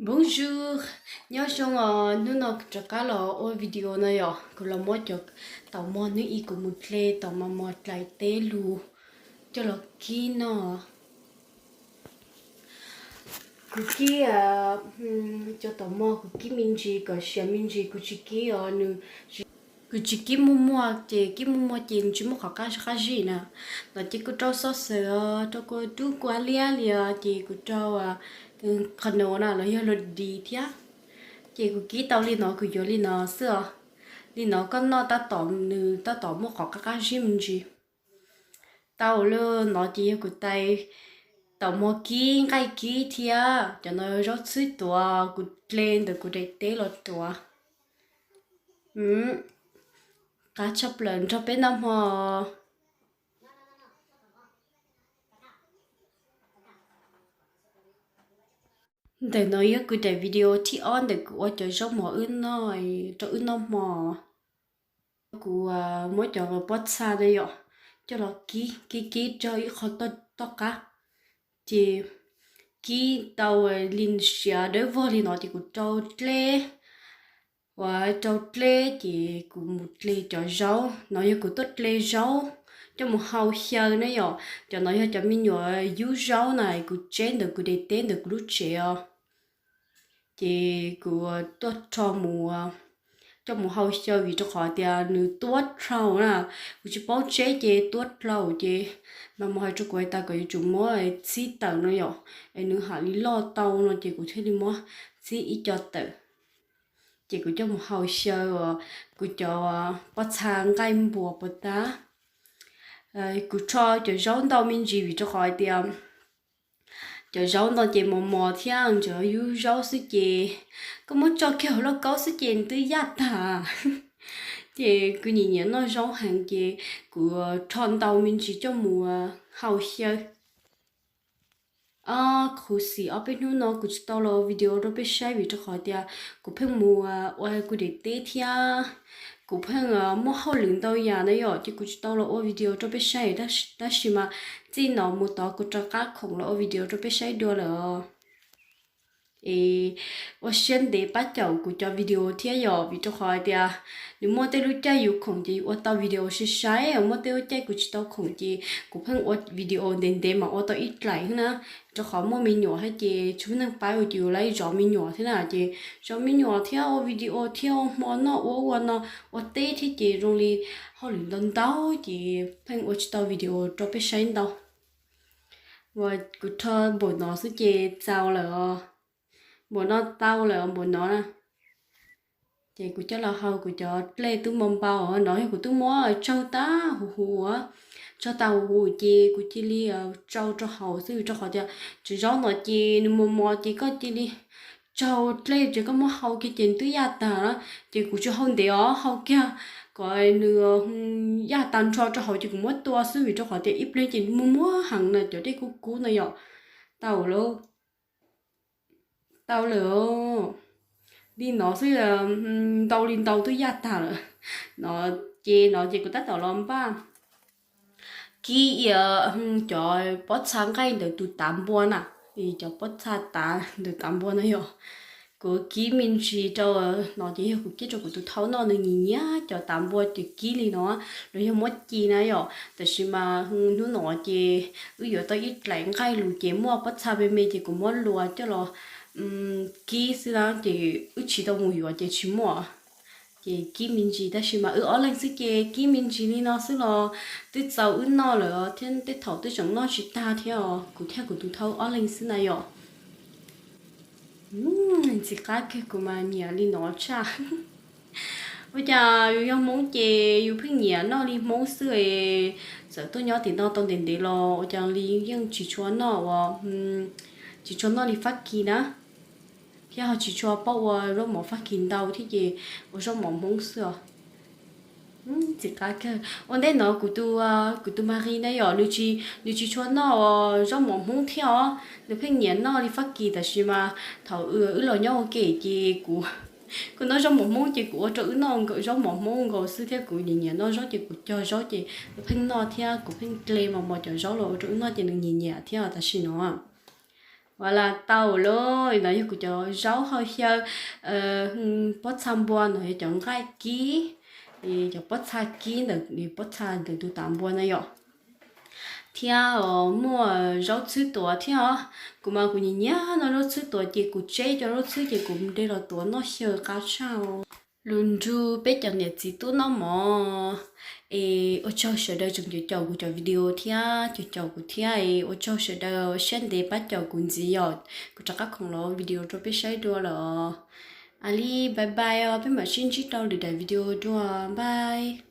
Bonjour, nyob zoo os, hnub no kuv rov qab los ua video no yom, kuv los muab cov taum mog hnub ib kuv mus hle taum mos mos dlais teb lug coj los kib no. Kuv kib cov taum mog kuv kib me ntsis kom siav me ntsis, kuv tsis kib os, nws, kuv tsis kib muaj muaj ces kib muaj muaj ces nws tsis muaj qhov qab qab zib na. No ces kuv rau xov xwm os, rau kua dub kua liab li os, ces kuv rau qhov no na los yog luag dis thiab. Ces kuv kib tau li no kuv yuav li no xwb os. Li no koj noj tab tom nws tab tom muaj qhov qab qab zib me ntsis. Tau li no ces yog kuv tais taum mog kib nqaij kib thiab cov no zaub txhwb tuav kuv dle ntawm kuv daim teb los tuav. Qab tshaj plaws nrog peb noj hmo. Ntawm no yog kuv daim video thib ob ntawm kuv ua cov zaub mov wb noj rau wb noj hmo. Kuv muab cov pob txha na yom coj los kib kib kib rau ib qho toj qab. Ces kib tau li siav dawb vog li no ces kuv rau dleb, uas rau dleb ces kuv mus dle cov zaub no, yog kuv tuaj dle zaub coj mus hau xyaw na yom. Cov no yog cov me nyuam yub zaub na kuv tseb ntawm kuv daim teb ntawm kuv lub tsev os. Ces kuv tuaj rho mus coj mus hau xyaw vim rau qhov tias nws tuab dlhau na, kuv tsis paub tseb ces tuab dlhau ces mas mus hais rau kuv hais tias kom yuav tsum muab txhib tawm no yom, es nws ham li loj tau no ces kuv thiaj li muab txhib ib co tawm. Ces kuv coj mus hau xyaw kuv cov pob txha nqaij npuas puas tab. Kuv rho cov zaub ntau me ntsis vim rau qhov hais tias cov zaub no ces mos mos thiab ntawm yub zaub xwb ces koj muab tso kiag hauv lauj kaub xwb ces nws twb yaj tag. Ces kuv nyiam nyiam noj zaub heev ces kuv rho ntau me ntsis coj mus hau xyaw. Khuv xim ob peb hnub no kuv tsis tau los video rau peb saib vim rau qhov tias kuv pheej mus ua kuv daim teb thiab kuv pheej muaj hauj lwm ntau yam na yom, ces kuv tsis tau los ua video rau peb saib. Tab sis mas txij no mus tod kuv rov qab khoom los ua video rau peb saib dua lawm. Es ua siab ntev pab caum kuv cov video thiab yom, vim rau qhov hais tias nws muaj tej lub caij yus khoom ces yus ua tau video sai sai, muaj tej lub caij kuv tsis tau khoom ces kuv pheej ua video ntev ntev mas ua tau ib dlaim na. Rau qhov muaj me nyuam thiab ces tsis muaj neeg pab ua ces yus lawv zov me nyuam thiab na, ces zov me nyuam thiab ua video thiab ua hmo noj ua ua no ua teb thiab ces zoo li hauj lwm ntau ntau ces pheej ua tsis tau video rau peb saib ntau. Uas kuv rho npaum no xwb ces txaus lawm os. Npaum no tau lawm npaum no na. Ces kuv coj los hau kuv cov dlej twb npau npau no, yog kuv twb muab tsaug tag huv huv, tsaug tag huv huv ces kuv cia li tsau rau hauv xwb, rau qhov tias cov zaub no ces nws mos mos ces koj cia li tsaug dlej ces koj muab hau kiag ces nws twb yaj tag na. Ces kuv tsis hau ntev os, hau kiag kom nws yaj tag nrho rau hauv ces kuv muab tua xwb, vim rau qhov tias ib pliag ces muag muag heev na, cov dej kub kub no yom. Tau lawm, tau lawm. Li no xwb, ntau li ntau twb yaj tag lawm. No ces, no ces kuv tab tom los npaj kib cov pob txha nqaij ntawm tus tav npua na, cov pob txha tav ntawm tav npua no yog kuv kib me ntsis rau. No ces yog kuv kib rau kuv tus thaub noj, nws nyiam nyiam cov tav npua ces kib li no, los yog muab ci na yom. Tab sis mas hnub no ces wb yuav tau ib dlaim nqaij lus ces muaj pob txha me me ces kuv muab luas coj los kib xwb na, ces wb tsis tau mus yuav ces tsis muaj. Ces kib me ntsis, tab sis mas wb ob leeg xwb ces kib me ntsis li no xwb los twb txaus wb noj lawm thiab, tej thaum twb tseem noj tsis tag thiab os, kuv thiab kuv tus thaub ob leeg xwb na yom. Ntxim qab kiag, kuv mas nyiam li no tshaj. Ua cas yus yog Hmoob ces yus pheej nyiam noj li Hmoob xwb es, txawm tuaj nyob tim no tau ntev ntev los ua cas li yeej tsis tshua noj ua, tsis tshua noj li Fab Kis na, thiab ho tsis tshua paub ua zaub mov Fab Kis ntau thiab ces ua zaub mov Hmoob xwb os. Ntxim qab kawg. Ua ntej no kuv tus, kuv tus Mari na yom, nws tsis, nws tsis tshua noj zaub mov Hmoob thiab os, nws pheej nyiam noj li Fab Kis, tab sis mas thaum wb los nyob ua ke ces kuv, kuv noj zaub mov Hmoob ces kuv ua rau wb noj zaub mov Hmoob nkaus xwb thiab, kuv nyiam nyiam noj zaub ces kuv cog zaub ces nws pheej noj thiab, kuv pheej dle mos mos cov zaub los ua rau wb noj ces nws nyiam nyiam thiab tam sim no. Ua la tau lawm, no yog kuv cov zaub hau xyaw, pob txha npua no yog cov nqaij kib, cov pob txha kib ntawm, pob txha ntawm tus tav npua no yom. Thiab muaj zaub txhwb tuav thiab os. Kuv mas kuv nyiam nyiam noj zaub txhwb tuav ces kuv tseb cov zaub txhwb ces kuv de los tuav noj xyaw qab tshaj. Lus nrug peb cov niam txiv tub noj mov. Es ua tsaug sawv daws tseem caum caum kuv cov video thiab caum caum kuv thiab es ua tsaug sawv daws siab ntev pab caum kuv ntxiv yom. Kuv rov qab khoom los video rau peb saib dua lawm. A li bye bye os, peb mam sib ntsib rau lwm daim video dua, bye.